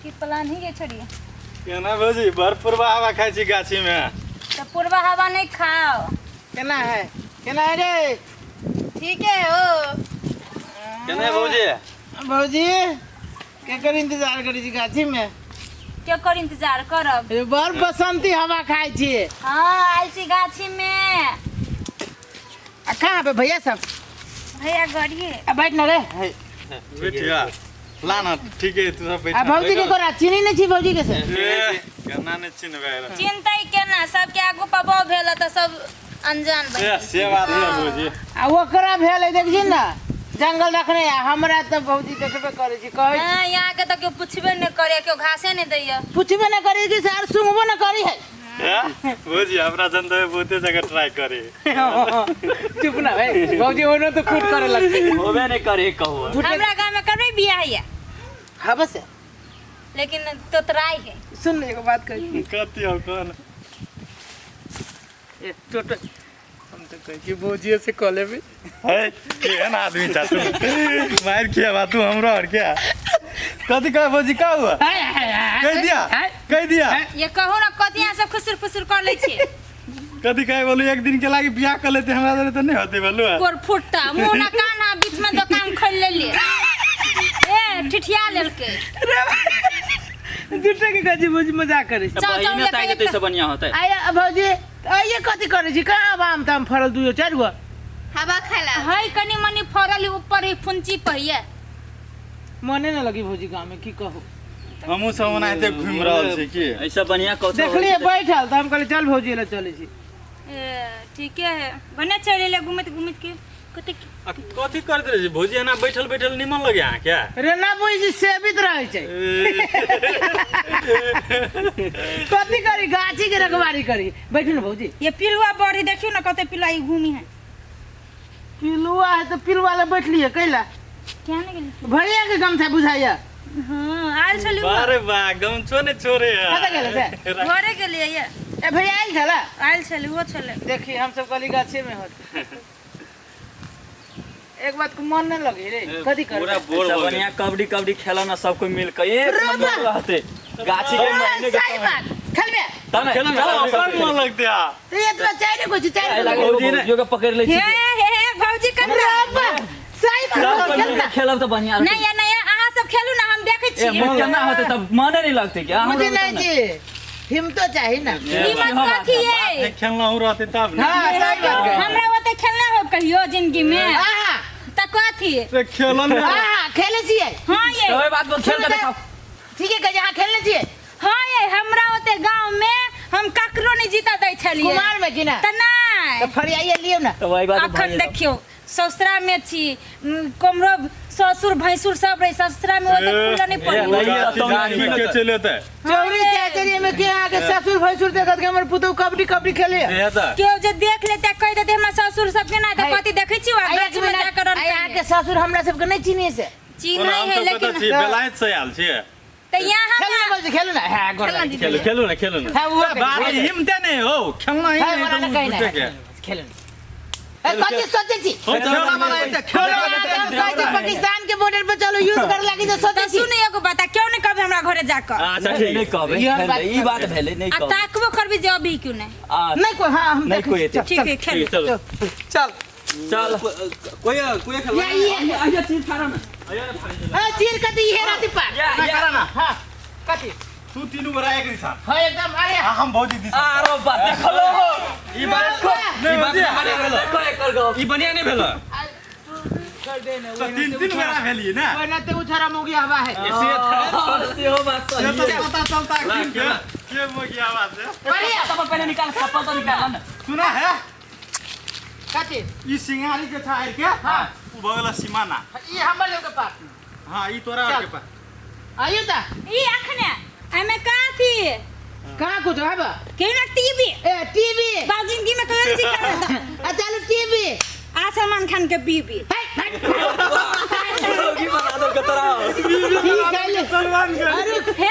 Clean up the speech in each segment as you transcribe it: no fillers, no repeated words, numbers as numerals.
की plan ही गे छोड़िए। केना भौजी, बड़ पुरबा हवा खाइ छी गाछी में। तो पुरबा हवा नहीं खाओ। केना है, केना है रे? ठीक है हो। केना है भौजी? भौजी केकर इंतजार करै छी गाछी में? केकर इंतजार करब? ए, बड़ बसंती हवा खाइ छी। हाँ, आयल छी गाछी में। आ कहाँ पे भैया सब? भैया गरिए। आ बैठ न रे। बैठिया ला ना, ठीक है तू सब बैठ। आ भौजी के कोरा चीनी नहीं छी भौजी के से? ए, केना नहीं चिन्हबै रे? चिंता ही केना, सबके आगू पर बहु भेल तऽ सब अनजान बनि से से बात है भौजी। आ ओकरा भेल है देखी ना जंगल रखने, आ हमरा तऽ भौजी देखबे करै छी कहै। हाँ, यहाँ के तऽ केओ पुछबे नहि करे, केओ घासे नहि दैया। पुछबे न करी कि सर सुंगबो न करी है। ए, भौजी हमरा जन तऽ बहुते जगह ट्राई करे। चुप ना भाई भौजी, ओनो तो कूट करे लगते। होबे नहीं करे कहू। हमरा गाँव में करबै बियाह या? हाँ बस। लेकिन तोतराई है। सुन एगो बात कही। कथी हो कौन? ए छोट, हम तो कहे कि भौजी से कह लेबे। है केहन आदमी छा तू, मार खिया तू हमरो और क्या कथी कहे भौजी का हुआ? हाय, हाय, हाय, कह दिया, हाय। कह दिया। ये कहू ना कथी यहाँ सब खुसुर फुसुर कर लै छियै? कथी कहे बोलू, एक दिन के लागी बियाह कर लेते हमरा जरे तो नहीं होते बोलू। गोर फुट्टा मुँह ना कान आ बीच में दुकान खोल लेलिए, ए ठिठिया लेलकै। झूठे के कहे भौजी मजाक करे छी। चल, चल, बहिने लेके ताकि एक- तैसे बढ़िया होतै। आया भौजी, आइए कथी करे छी? कहाँ आम ताम फड़ल दुयो चारि गो? हवा खाला है, कनी मनी फड़ल ऊपर ही फुंची पहिए। मने न लगी भौजी गाँव में, की कहू। हमहूँ सब ओनाहिते घुमि रहल छी की। ऐसा बढ़िया कौशल देखलिए बैठल तऽ हम कहलिए चल भौजी लए चलै छी। ए, ठीके है, बने चल एले घुमैत घुमैत के कते। आ कथी करैत रहै छी भौजी एना बैठल बैठल? निमन लगे अहाँके? रे ना बुझी, सेबित रहै छै। कथी करी, गाछी के रखवारी करी। बैठू ने भौजी। ये पिलुआ बढ़ी, देखियो ना कते पिलुआ ई घूमी है। पिलुआ है तऽ पिलुआ लए बैठलिए कैला? क्या नहीं गेली? भैया के गमछा बुझाइया। हाँ, आयल छली। अरे वाह, गमछो ने छोड़े है। कतऽ गेलै से? घरे गेलियै ये। ए भैया आयल छला? आयल छली, ओहो छलै। देखी हम सब कहली गाछे में होत। एक बात के मन न लगे रे, कथी पूरा करबै? बोर ऐसा हो गेल। बढ़िया कबड्डी कबड्डी खेला ना सब कोई मिल के एक नंबर रहते गाछी के महीने के। सही बात, खेलबे? तब ने खेलना चलो सब बड़ मन लगते आ। तऽ एतबा चारि गो छै, चारि गो। भौजी ने- भौजियो के पकड़ लै हे छी। हे हे भौजी कतना रे बा, सही बात, सब कोई खेलना। मिल के खेलब तऽ बढ़िया। नहीं ये नहीं, अहाँ सब खेलू ना, हम देखै ए छियै। मन केना होते तब मने नहीं लगते कि अहाँ मुझे नहीं जी हिम्मतो चाही ना। हिम्मत कथी है? खेलना रहते तब ने। हाँ सही बात कहे। हमरा ओते खेलना हो कहियो जिंदगी में? आहा। त कथी? से खेलन में- आहा खेले छियै। हाँ ये। ओहि बात पर खेल के देखाओ। ठीक है, कहे अहाँ खेलने छियै। हाँ ये, हमरा ओते गांव में हम ककरो नहीं जीता दै छलियै। कुमार में की ना? त नहीं। तऽ फरियाइए लियौ ना। तऽ वही बात। अखन देखियौ ससुरा में छी, कमरो ससुर भैंसुर सब रहे ससुरा में, ओते खुला नहीं पड़ी। नहीं, गाछी तो गाछी में के चलि एतै? चौरी चाचरी में के अहाँके ससुर भैंसुर देखत के हमर पुतहु कबड्डी कबड्डी खेले? से तऽ केओ जे देख लेते कह देते हमरा ससुर सब के ना त है। कथी देखै छी आ एक गाछी में मिनट, जाकर आ अहाँके ससुर हमरा सबके नहीं चिन्हे से? चिन्है ओना है हमसब कतऽ लेकिन छी, बेलायत से आयल छियै। त यहाँ खेलू ना भौजी, खेलू ना। हाँ गोर खेलना लागै। खेलू खेलू ना, खेलू ना। हाँ, वो बात हिम्मते नहीं हो, खेलना ही हाँ, नहीं बोला ना तो कहीं ना झूठे के। खेलू ना। ए, कथी सोचै छी? हो खेला वाला एते खेला वाला हम कहै छी पाकिस्तान के बॉर्डर पर चलो युद्ध करे लागी तऽ त सोचै छी। सुन एगो बात, क्यों नहीं कभी हमरा घरे जाकर अच्छा नहीं ठीक। कहबै। ई हम बात ई बात भेलै नहीं आ कहबै। ताकबो करबी जे अभी क्यों नहीं। आ नहीं कोई, हाँ हम नहीं देखै कोई छी। एतै। चल, ठीक है खेल। ठीक, चलो। चल। चल। कोई कोई खेलना या ये आइया चीज फाड़ा ना। हाँ चीर कथी इहे राति पार। या या। ना। हाँ कथी? तू तीनू बरा एक दिशा। हाँ एकदम, अरे आ हम भौजी दिशा। आरो बात देखलो हो। ई बात नहीं ई बात भौजी, बढ़िया भेलो। देखो एकर गप। ई बढ़िया नहीं भेल। कर दे ना। तो तीन तीन बरा भेलिए ना। ओना ते उछरा मोगी हवा है। हाँ, सेहो बात से सही तो है। पता चलता कि के मोगी आवाज है। बढ़िया। तब पहले निकाल, चप्पल तो निकाल ना। सुना है? कथी? ई सिंगारी के छाड़ के हाँ। उ भगला सीमाना। ई हमर लोग के पास। हाँ ई तोरा चल। के पास। आइयो ता। ई अखने एमे कथी? कहाँ कुछ है बा? क्यों ना टीवी। ए टीवी। बाल जिंदगी में कहियो सीखल आ चलो टीवी। आ सलमान खान के बीबी। हाय, हाय। रोगी बना दो के तोरा। की कहले? सलमान खान। अरे हे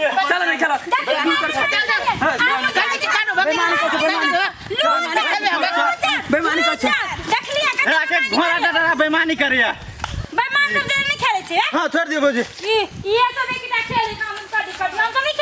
चल नहीं खेला। बेईमानी कर छो। देखलिए। आके घोड़ा डरा बेईमानी करिया। बेईमान सब देर नहीं खेले छे। हां, छोड़ दियो भौजी। ई ये सब एक टा खेले काम कबड्डी कबड्डी हम तो नहीं।